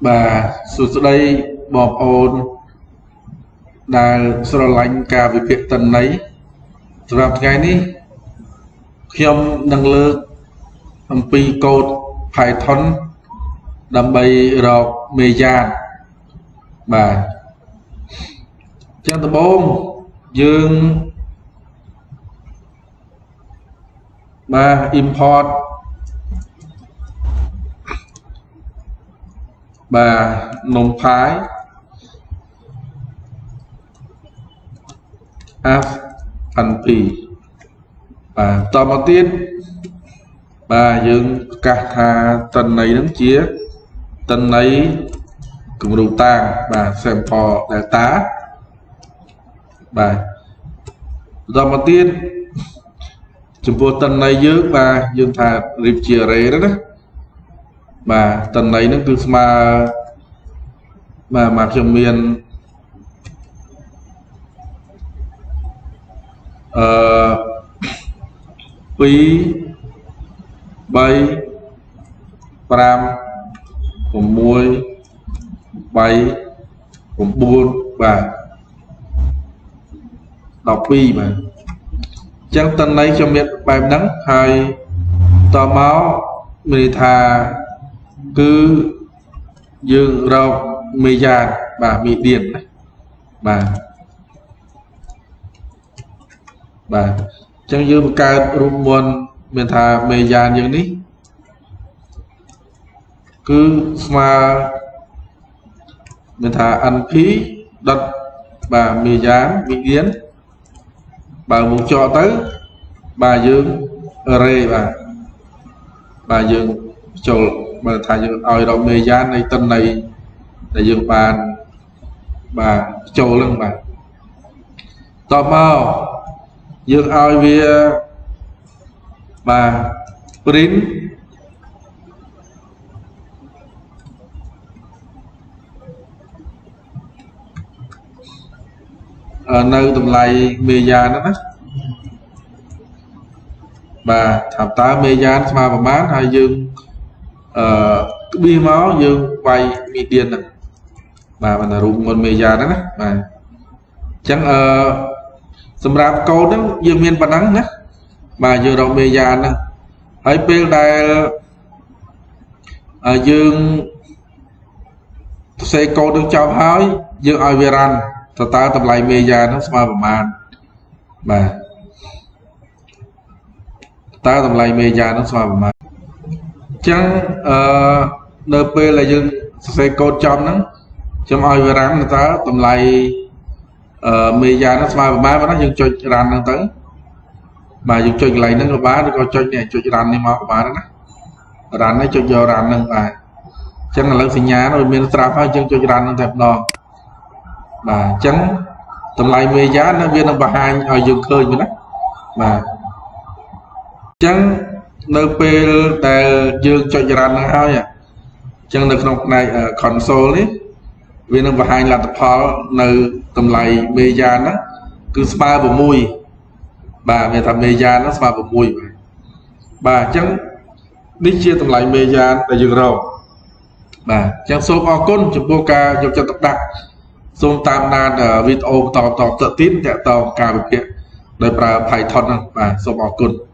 បាទសួស្តីបងប្អូនដែលស្រឡាញ់ការវិភាគទិន្នន័យសម្រាប់ថ្ងៃនេះខ្ញុំនឹងលើកអំពីកូដ Python ដើម្បីរកមេយ៉ានបាទចឹងដំបូងយើងបាទ import បាទ numpy as np បាទតមកទៀតបាទយើងប្រកាសថាតន័យហ្នឹងជាតន័យគំរូតាងបាទ sample data បាទបន្តមកទៀតចំពោះតន័យយើងបាទយើងថារៀបជា array ហ្នឹងណាបាទតន័យហ្នឹងគឺស្មើបាទមកខ្ញុំមានអឺ2 3 5 6 3 9បាទ12បាទអញ្ចឹងតន័យខ្ញុំមានបែបហ្នឹងហើយតមកមានន័យថាគឺយើងរកមេយ៉ានបាទមីឌៀនណាបាទបាទអញ្ចឹងយើងបង្កើតរូបមន្តមានថាមេយ៉ានយើងនេះគឺស្មើមានថា np. បាទមេយ៉ានមីឌៀនបើមកចកទៅបាទយើង array បាទបាទយើងចូលបើថាយើងឲ្យរកមេយ៉ាននៃតន័យដែលយើងបានបាទចូលហ្នឹងបាទតមកយើងឲ្យវាបាទ print នៅតម្លៃមេយ៉ានហ្នឹងណាបាទថាតើមេយ៉ានស្មើប្រមាណហើយយើងអឺក្បៀសមកយើងវាយមីឌៀនហ្នឹងបាទបានរូបមុនមេយ៉ានហ្នឹងណាបាទអញ្ចឹងអឺសម្រាប់កូដហ្នឹងយើងមានប៉ុណ្ណឹងណាបាទយើងរកមេយ៉ានហ្នឹងហើយពេលដែលយើងសរសេរកូដនឹងចប់ហើយយើងឲ្យវារ៉ាន់តើតើតម្លៃមេយ៉ានហ្នឹងស្មើប្រមាណបាទតើតម្លៃមេយ៉ានហ្នឹងស្មើប្រមាណអញ្ចឹងអឺនៅពេលដែលយើងសរសេរកូដចប់ហ្នឹងខ្ញុំឲ្យវារ៉ាន់តើតម្លៃអឺមេយ៉ានហ្នឹងស្មើប្រមាណបាទយើងចុចរ៉ាន់ហ្នឹងទៅបាទយើងចុចកន្លែងហ្នឹងក៏បានឬក៏ចុចនេះចុចរ៉ាន់នេះមកក៏បានណារ៉ាន់នេះចុចយករ៉ាន់ហ្នឹងបាទអញ្ចឹងឥឡូវសញ្ញាវាមានស្រាប់ហើយយើងចុចរ៉ាន់ហ្នឹងតែម្ដងបាទអញ្ចឹងតម្លៃមេយ៉ានវានឹងបង្ហាញឲ្យយើងឃើញណាបាទអញ្ចឹងនៅពេលដែលយើងចុចរ៉ាន់ហ្នឹងហើយអញ្ចឹងនៅក្នុងផ្នែក console នេះវានឹងបង្ហាញលទ្ធផលនៅតម្លៃមេយ៉ានហ្នឹងគឺស្មើ6បាទមានថាមេយ៉ានហ្នឹងស្មើ6បាទបាទអញ្ចឹងនេះជាតម្លៃមេយ៉ានដែលយើងរកបាទអញ្ចឹងសូមអរគុណចំពោះការយកចិត្តទុកដាក់សូមតាមដានវីដេអូបន្តបន្តទៅទៀតតាក់ទងការវិភាគដោយប្រើ Python ហ្នឹងបាទសូមអរគុណ។